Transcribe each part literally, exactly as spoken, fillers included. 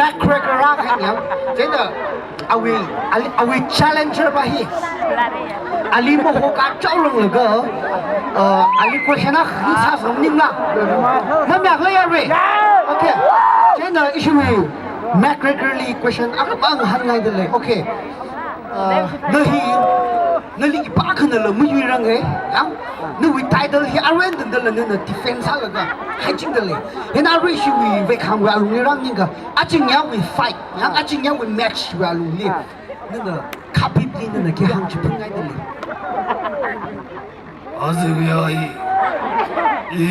McGregor rākhanyang, chieina awui, ali, awui challenger pa hi. Ali moho kachao longlaga, uh, ali question akha sāsang maningla. Mamayākla yarui. Okay. Chieina ishiwui McGregor li question akha pāng hāngngaidalei. Okay. Uh, na hi, nali ipākhanala mayuirange, yang, nawui title hi arui eina tangdala nana defend sālaga, haichingdalei. Hina arui ishiwui veikhangwui alungli rāningka, achingyawui fight, yang achingyawui match wui alungli, nana Khabib li nana khi hāngchiphunngaidalei. Azingya i. I.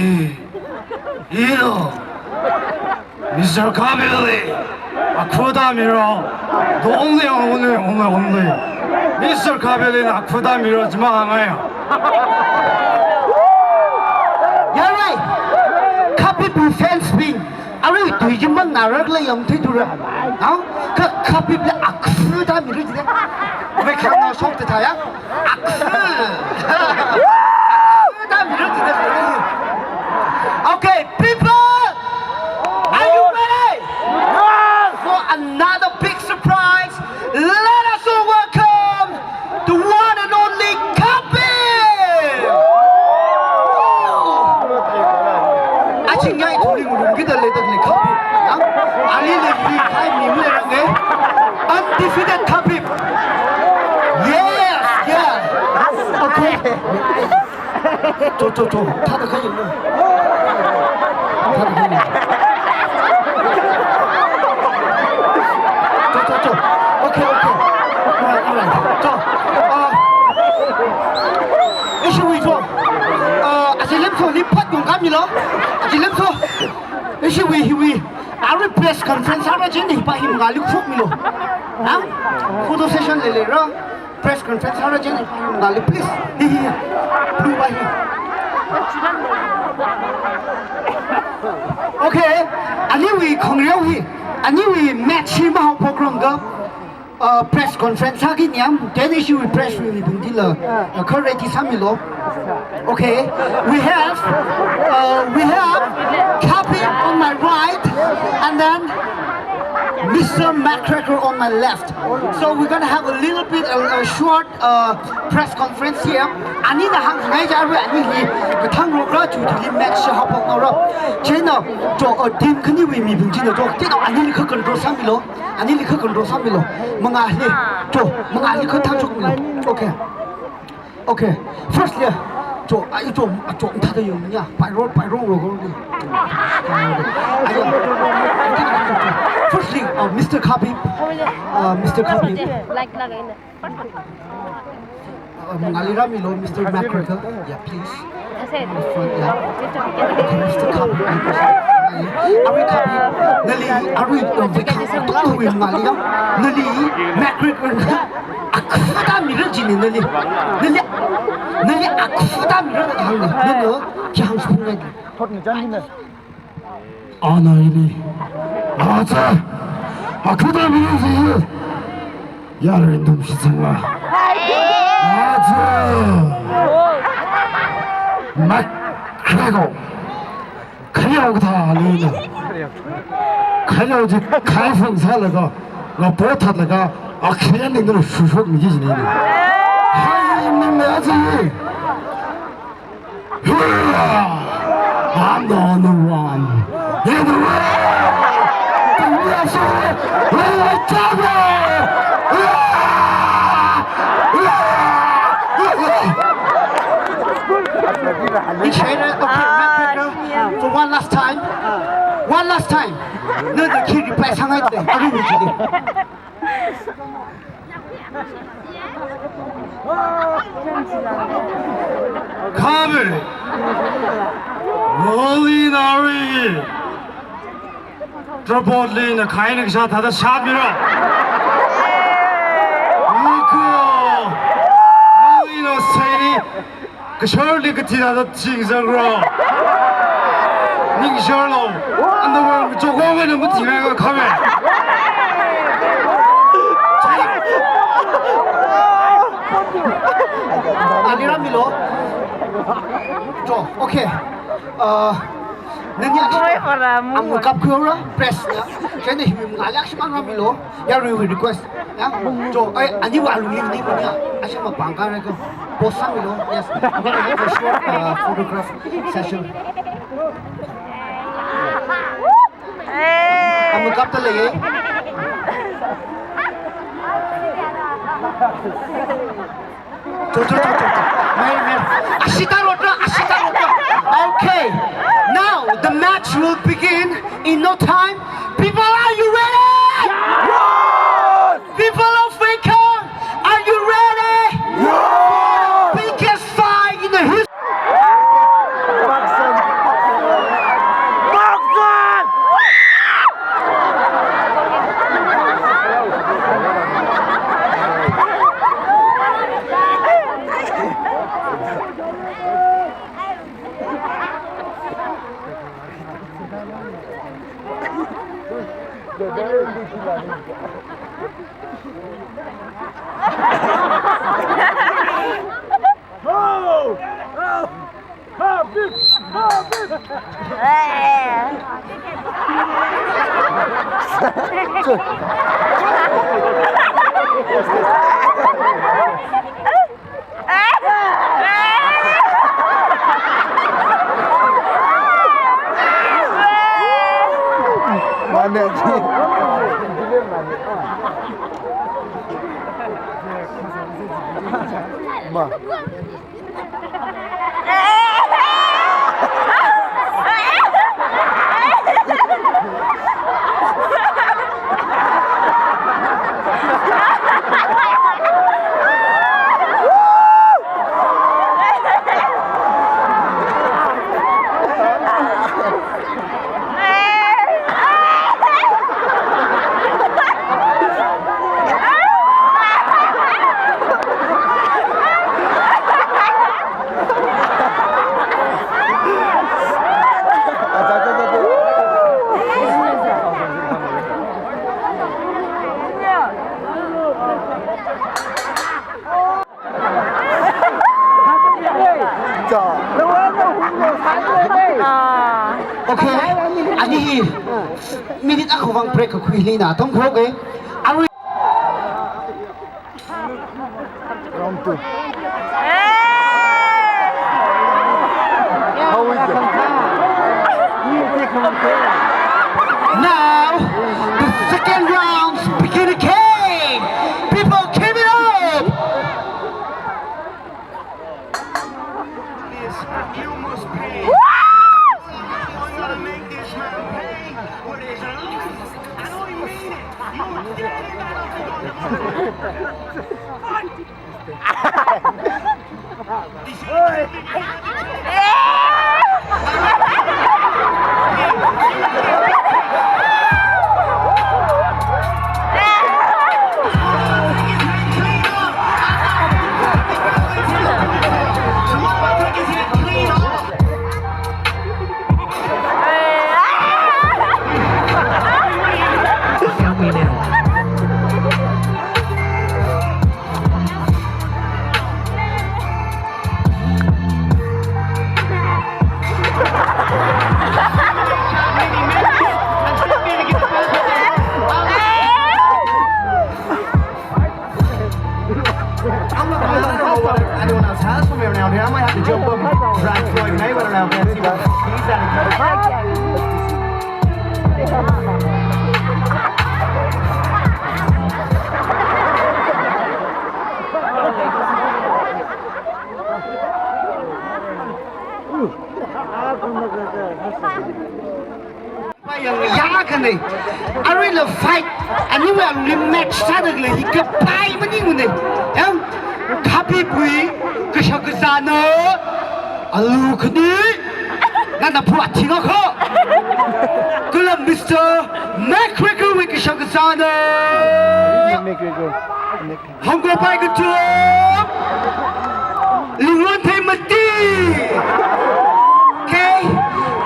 Ino. Mister Khabib li. Akhuta miro. The only, only, only, only. Mister Khabib li akhuta miro chima hāngngaiya. Yarui. Khabib fans bing. Arui tui jimang narak la yangthei tura. Nao? Kha, Khabib li akhuta miro jide. Veikhang nao shok te thaya. Aksu. Aksu ta miro jide. Okay, people, are you ready for another big surprise? Let us all welcome the one and only Khabib. Achingyai thuri ngulung kida leida ni Khabib. Yang, ali le hi khai mi le rang eh. Undefeated Khabib. Yes, yes. Okay. Cho, cho, cho. Thāda khayo. Thāda khayo. Cho, cho, cho. Okay, okay. Alright, alright. Cho. Uh, ishiwui cho. Uh, achi lemso, liphat yong kami lo. Achi lemso. Ishiwui, hiwui. Arui press conference sāra chieina hipa hi mangāli khuk milo. Ha? Photo session leilei ra. Press conference sāra chieina hipa hi mangāli, please. Hi, hi, hi. Blue pa hi. Okay. Aniwui khongreo hi. Aniwui match hi mahao program ga. Uh, press conference sāki niam, then ishiwui press release bungdila, uh, kha ready sāmilo. Okay, we have, uh, we have Khabib on my right, and then Mister McGregor on my left. So we're gonna have a little bit, a, a short, uh, press conference here. Anina hāngngai ja arui ani hi, kathang rokra chu thili match sha hapok nora. Chieina, cho, uh, team khaniwui mibing china cho, tino anili kha control sāmilo. Anili kha control sāmilo. Mangāli. Cho, mangāli kha thangchukmilo. Okay. Okay. Firstly, cho, ai cho, a cho, thāda yong ya. Pairo, pairo, ro, ro, ro. Ai, cho, cho, cho. Firstly, uh, Mister Khabib. Uh, Mister Khabib. Like, like, Uh, mangāli rāmilo, Mister McGregor. Yeah, please. In front, yeah. Okay, Mister Khabib. Arui Khabib, nali, arui, uh, veikhang tongwui mangāli ya. Nali, McGregor na. Akhuta mira jini nali. Nali, nali akhuta mira na hāngni. Nali, khi hāngshapung nali. Thot ni jan ni na. Ana ili. Acha. Akhuta miyusi. Yarui ndum shitsangla. Acha. McGregor. Khayao kathā lina. Khayao chi khai phang sālaga. Ngapo thatlaga. Akhayā ningdala shushok miji jini. Hai ning acha. I'm the only one in the world. The real champion. Ishayna, okay, McGregor, for one last time. One last time. No, the kid reply sangai de. Aru wuji de. Khabib, nali nari. Tripod li na khai na kasā thāda shat mira. Niko, nali na saini. Kasharli kathi thāda chingzang ro. Ningsharlo. Underwear machokho wena mathi ngai ka khame. Ani rāmilo. Cho, okay. Uh, Nani ashi, wai, para mu. Amu kapkhuihaora, press na. Chieina hiwui mangāli ashi mang rāmilu. Yaruiwui request. Ya, cho, ai, aniwui alungli ni punya. Ashi mapāng khareko. Pose sāmilu. Yes. We're gonna have a short, uh, photograph session. Hey. Amu kapta leiye. Cho, cho, cho, cho, cho. Mai, mai. Ashita rotra, ashita rotra. Okay. Now the match will begin in no time. People, are you ready? Yes! People of Wake Up, are you ready? Yes! Biggest fight in the history. Ma. Okay, ani hi minute akhawui vang break kakhui lina, tongkho ke. Arui. Round two. How is it? Now, the second round begin again. People, give it up. This, you must pay. I'm gonna make this man pay with his life. I don't mean it. You dare not to go to the Anyone else has from here now? I might have to jump up and drag Floyd Mayweather now. Can't see what he's at. Yang, yang kane. Aruila fight. Aniwui rematch sāda khalei hi kapai maningmane. Yang, Khabibwui kashak kazāna. Alu khani. Nana phuwa thinga kho. Kala Mister McGregor wui kashak kazāna. McGregor. Hongkho pai katum. Lungwon thei mati. Okay,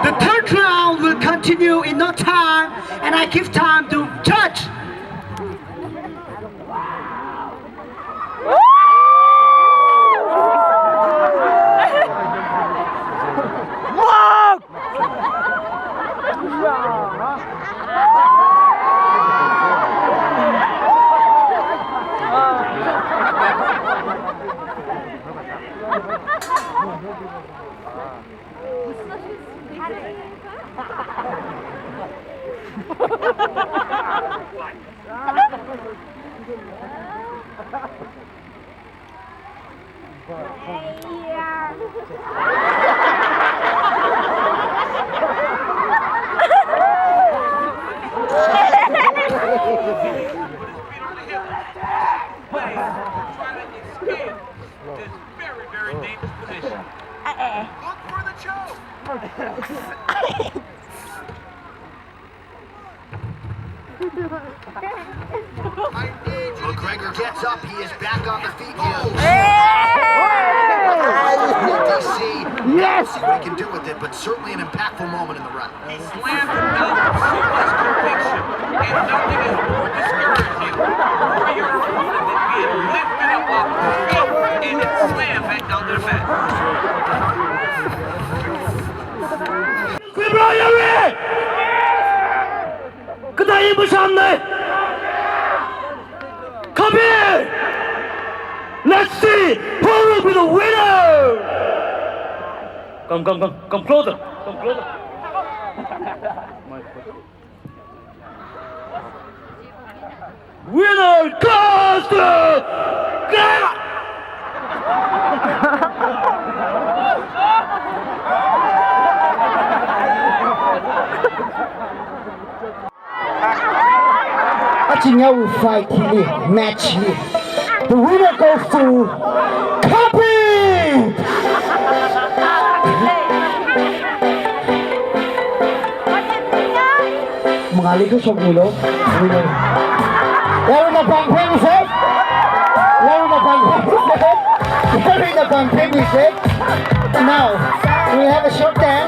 the third round will continue in no time, and I give time to judge. Mark! Trying to escape this very, very dangerous position. Look for the choke. McGregor gets up. He is back on the feet. He is. D C. Yes. See what he can do with it, but certainly an impactful moment in the round. He slammed him down with so much conviction, and nothing is more discouraging for your opponent than being lifted up off the feet and then slammed back down to the mat. February! Kadai mashamne? Come here! Let's see who will be the winner! Come, come, come, come closer. Come closer. Winner goes to Ghana! Achinyau fight hili, match hili. The winner goes to Kapit! Mangāli kashok milo. Winner. Yarui napāng phemse. Yarui napāng phemse. Yarui napāng phemse. Now, we have a short dance.